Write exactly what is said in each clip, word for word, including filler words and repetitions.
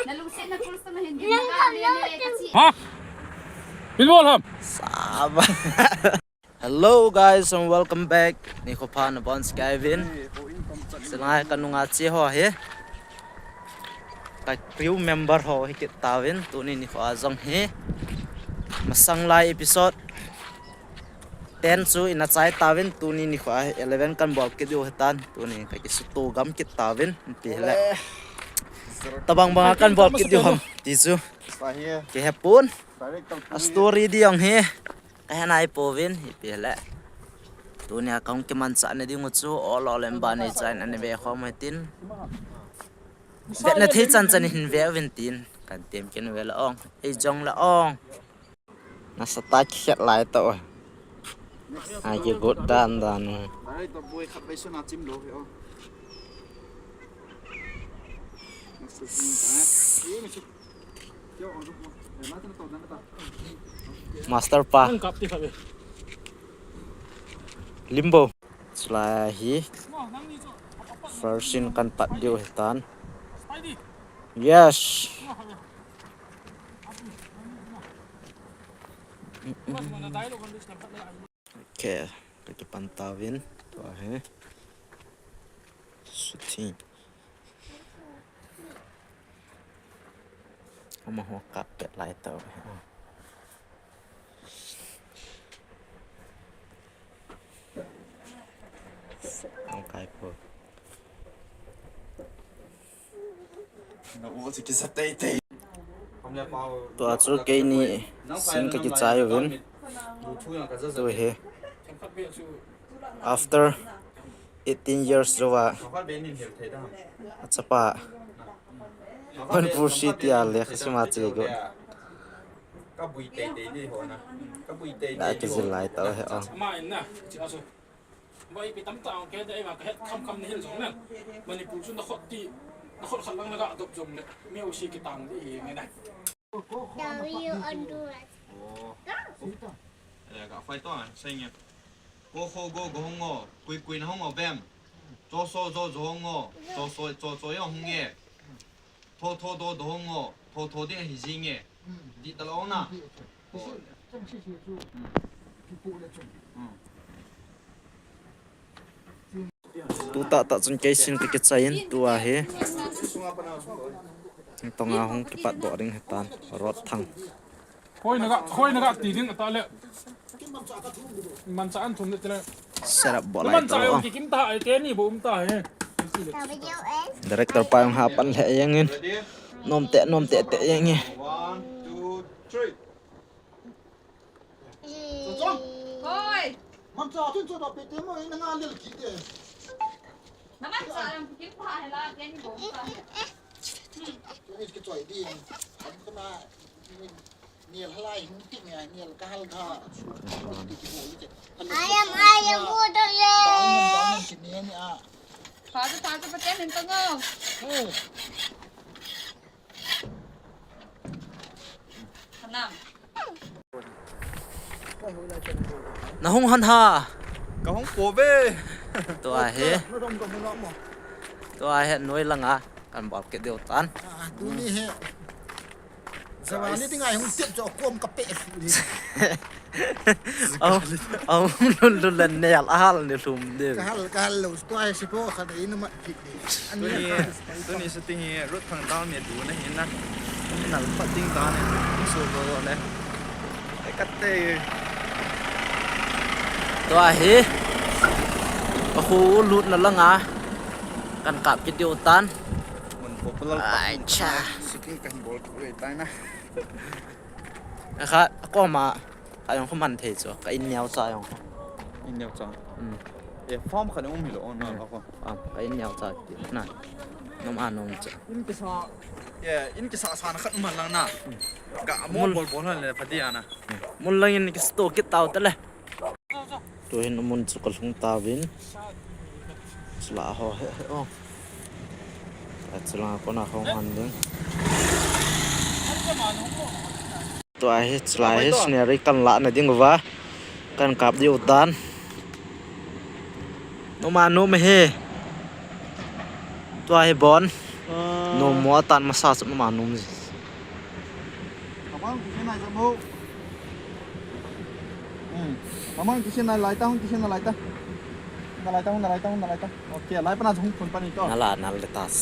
Nalungset na close na hindi na ka, hindi na ka, kasi Ha? Pinball ham. Saba. Hello guys and welcome back. Nikho pha nabonchauvin. Silai kanunga che ho hi. Ka crew member ho hi kit tauvin. Tuni nikho a jong hi. Masang lai episode ten chu ina chai tauvin. Tuni nikho a eleven kan bol kit diu hitan. Tuni ka kisuto gam kit tauvin. Pi le. Tabang bang a kan bol kit diu ham. Ti chu. Kihepon. A story ding hi. Kahe nai pouvin, ipi le. Tunia kahung kimanchah na ding u chu, ol ol em ba nei chan ani ve khom hitin. Vetna thei chan chan hin ve uvin tin. Kan tem kin ve la ong. Ei jong la ong. Nasa ta khet lai to. Ai ki got dan dan. Master pa. Ang kap ti khabe. Limbo. Chulai hi. First in kan pat diu hitan. Yes. Okay, ka kipan tauvin. Tua hi. Shooting. Amaho kap pet lai tau. Ang kai po. Tua chu keini sin ka kichai uvin. Tu hi. After eighteen years jouva achapa Manipur City a lekha sima che got. Da kijil lai tau hi a. Bai pi tam ta ang ke dai ma ka het kham kham ni hil jong na. Manipur chu na khot ti, na khot khat lang na ga dop jong le. Mi u si ki tang di nge na. Oh. Ya ka fai to ang sai nge. Go go go go hong go. Kui kui na hong go bem. Cho so jo jo hong go. Cho so cho cho yo hong nge. Tho tho do do ngo, tho tho ding ahi jing e. Di ta lo na. Tu tah tah chun kei sin ka kichai in, tua hi. Tonga hung kipat doh ding hitan, rot thang. Hoi na ga, hoi na ga ti ding ata le. Mancha an thum le tile. Set up bol ai to. Mancha jong kikim ta, ai te ni bo um ta he. Director pa jong ha pan le jeng in. Nom te, nom te te jeng in. One, two, three. Hoi. Mancha thun chu da pe te mo in nga lel ki te. Na mancha jong kikim ta he la, te ni bo um ta he. Ni ki choi di. Am kana. Nial halai hung ti nge, nial ka hal da. Ayam, ayam, udah le. Down, down, kini ni a. Pha chu, pha chu, paten hin tong o. Oh. Hanam. Na hung han ha. Ka hung po ve. Tua hi. Tua hi noi langa. Kan bol kit diu tan. Ah, tuni hi. Jawani dinga hung tep chu kom ka pe. Au, au, lul, lul, le nel, ahal ni lum diu. Ka hal, ka hal lo, tua hi sipo khat in mat kit di. Ani tuni, tuni shooting hi rut thang dal mi du na hin na. Nal pat ding dan ni. So lo lo le. E ka te. Tua hi. Ka khu lut na langa. Kan kap kit diu tan. Mun popular pa. Ai cha. Shooting kan bol tu le tai na. Kha, koma, ka jong khu man thei chu. Ka in neo cha jong khu. In neo cha. Hmm. E, farm khat um hi lo on na ko. Ah, ka in neo cha ti na. Nom a nom cha. In kisa. E, in kisa sa na khat um lang na. Ka mo bol bol le pha di ana. Mun lang in kisto kit tau te le. Tuhin amun chu ka lhung tauvin. Chula ho he he o. Chula kona hung han ding. Tua hi chula hi scenery kan la na ding uva. Kan kap diu tan. Numa numa he. Tua hi bon. Nom mo atan masa chu ma nom ji. Kamang kisin nai jamo. Hmm. Kamang kisin nai lai ta, hung kisin nai lai ta. Nai lai ta, hung nai lai ta, hung nai lai ta. Okay, lai pana hung phun pani to. Nala, nala tas.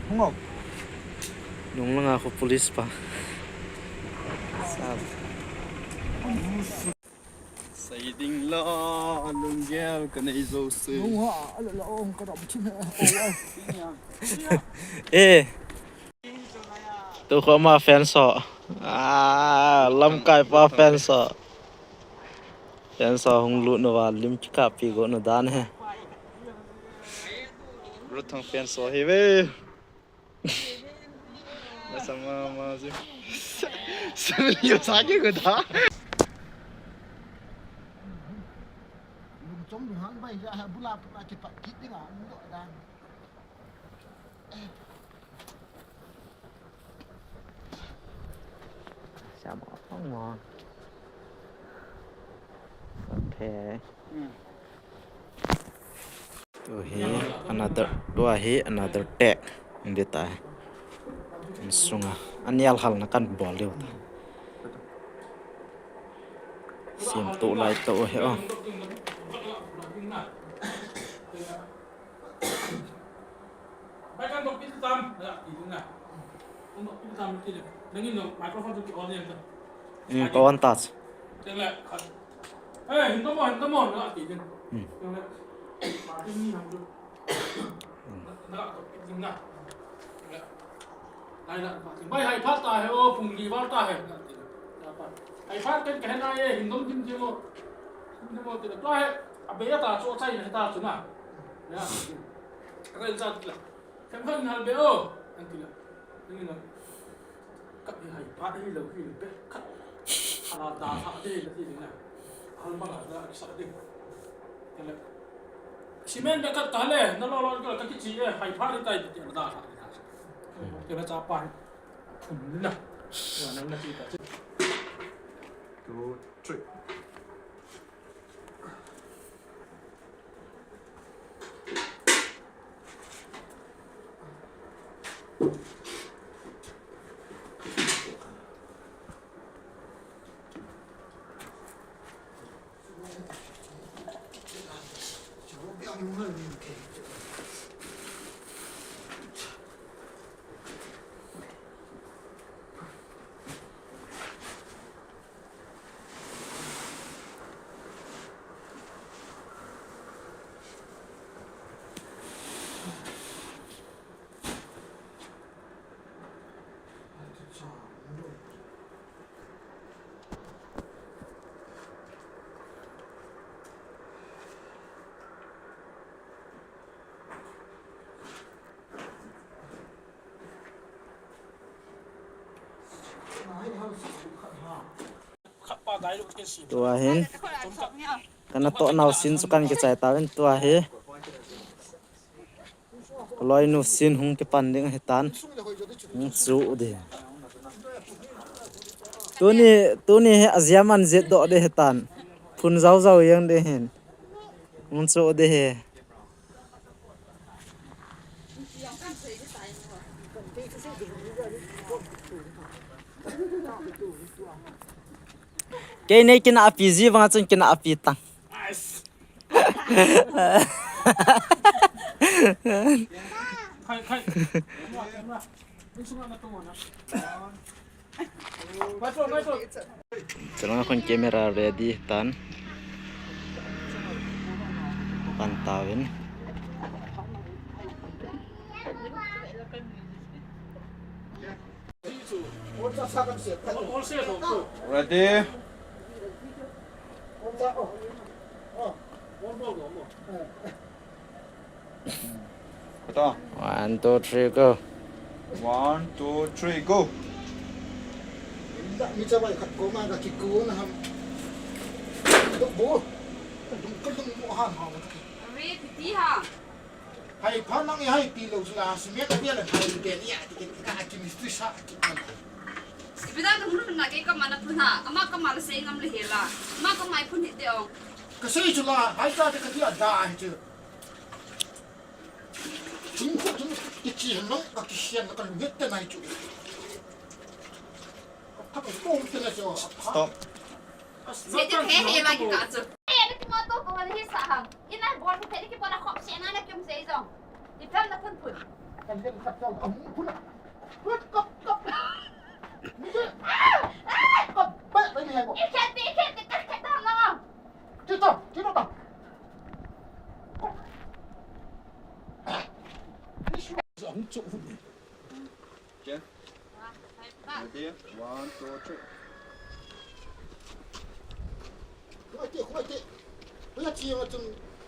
Hung o. Nung langa ko police pa. Sa. Sei ding la, lunggel ka nei jouse. Nung ha, ala la ong ka dam thim he. Eh. Tu ko ma fence ho. Ah, lamkai pa fence ho. Fence ho hung lut na va lim kikap pi go na dan he. Ruthang fence ho hi ve. Nasa mama ji. Sa liu sa ke ko da. Lum chom du hang bai ja ha bula puna kipat kit ding a, um do dan. Sa mo, mo. Okay. Hmm. Tu hi another, tua hi another tag. Hindi ta. Sunga. Anial hal na kan bol liu ta. Sim tu lai tu hi o. Bai kan dok pil tam, ala, ti ding na. Kan dok pil tam ti le. Nangin no microphone tu ki on yang ta. Hmm, ko on tas. Teng le, khat. Eh, hin ta mo, hin ta mo, ala, ti ding. Hmm. Teng le. Ma tin ni ham tu. Na, na, dok pil ding na. Teng le. Lai la, ma tin. Bai hai phat ta he o, pung li val ta he. Ala, ti ding. Hai phat ken ka he na ye, hin dom dim ti mo. Hin dom ti le. Tua he, a be ya ta cho chai na he ta chu na. Ya. Ka el cha ti la. Themkhat in hal be o, an ti la. Ning in a, ka hi hai phat hi lo hi be khat. Ala da sa de la ti na. Hal ma la da sa de. Ti la. Cement be khat ka le, na lo lo ka ka ki chi e, hai phat ni tai ti la da sa de. Ti la cha pa. Thum ni na. Wa nan na ti ta. Two, three. Tua hin. Kana toh nau sin chu kan kichai tauvin tua hi. Kaloi nu sin hung kipan ding ahi tan. Hung chu ding. Tuni, tuni hi ajiaman jet doh ding ahi tan. Phun jau jau jeng ding ahin. Hung chu ding ahi. Kei nei kina api ji vang chun kina api tang. Chulanga khun camera ready tan. Pan tauvin. Ready? One, two, three, go. One, two, three, go. Are, piti ha. Hai pha nang e, hai pi lo chu la, si me ka bia le hai pi ni a ti ken ka a ki mistri sa a ki kan. Ipi da ka mun na ke ka mana phun ha, ama ka mal sei ngam le hela. Ama ka mai phun hi te ong. Ka sei chu la, hai ta te ka ti a da hi chu. Chung ko Stop. Sete he he la ki ka chu. Eh, na ki ma to ko ni sa ham. Ina bol ko phe ki bona khop se na na kum se jong. I phem na phun phun. Kan kan kap kap am phun. Kap kap. Kap ba ba ni hai ko. I khen ti, i khen ti, ka khen ta na. Ti to, ti to ta. Ang chu. Chen. Ready? One, two, three. Khuai te, khuai te. Khuai te, khuai te.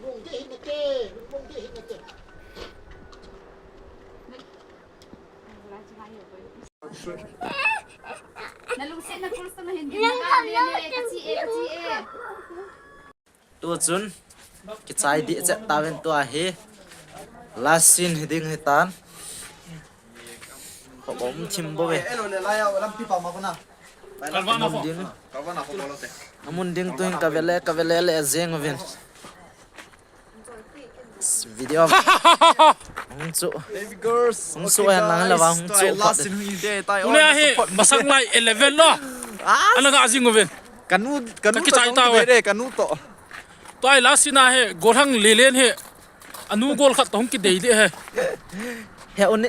Mong te hin na te, mong te hin na te. Na lungset na kul sa na hin din na ka, le, le, ka chi e, ka chi e. Tu chun, kichai dih chet tauvin tua hi. Last scene hi ding hi tan. Khop um thim bou ve. Amun ding. Amun ding tuin ka vele, ka vele le jeng uvin. Video. Hung chu. Baby girls. Hung chu hen lang la va hung chu. Last scene hi ding tai. Tuni a hi masang lai eleven lo. Ana ga jing uvin. Kanu, kanu to kichai tau ve. Kanu to. Tua hi last scene a hi, golhang lelen hi. Anu gol khat to hung kidei deh hi. He u ni,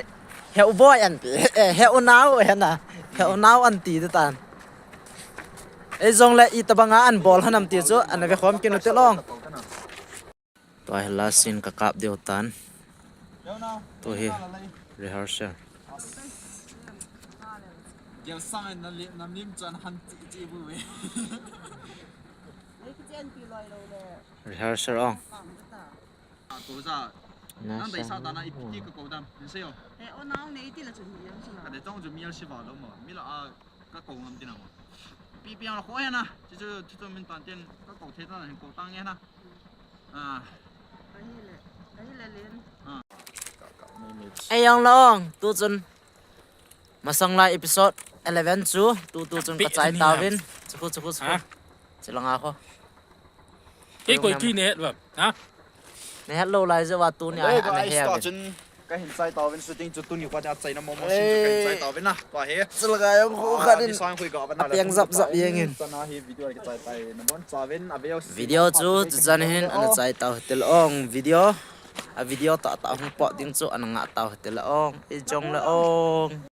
he u boy an ti. Eh, he u nao he na. He u nao an ti de tan. Ei jong le i tabang a an bol hanam ti chu, an ve khom kinu te long. Tua hi last scene ka kap deu tan. Tua hi rehearsal. Gel sang na li, na lim chan han chi chi bu ve. Rehearsal ong. Ko za. Nang dai sa ta na i pi ka ko dam. Ni se yo. Eh, o nang nei ti la chun ni yang chun. Ka de tong ju mial si ba lo mo. Mi la a ka ko ngam ti na mo. Pi pi ang la ko ya na. Chi chu, chi chu min tan tin ka ko the ta na ko tang ya na. Ah. Ka hi le. Ka hi le len. Ah. Ei ong la ong. Tu chun. Masang lai episode eleven chu, tu, tu chun ka chai tauvin. Chukhu, chukhu, chukhu. Chilanga kho. Kei koi ki ne het ba? Ha? Ne het lo lai je wa tuni a ana he. Chun ka hin chai tauvin shooting chu tuni pa cha chai na mo mo sin chu ka hin chai tauvin na. Pa he. Chilanga yong kho kha din. Ni sang khui ka ba na. Piang zap zap yeng in. Chana hi video ki chai tai na mon chauvin a veo. Video chu chu chan hin ana chai tau tel ong video. A video ta ta hung pot ding chu ana nga tau tel ong. I jong le ong.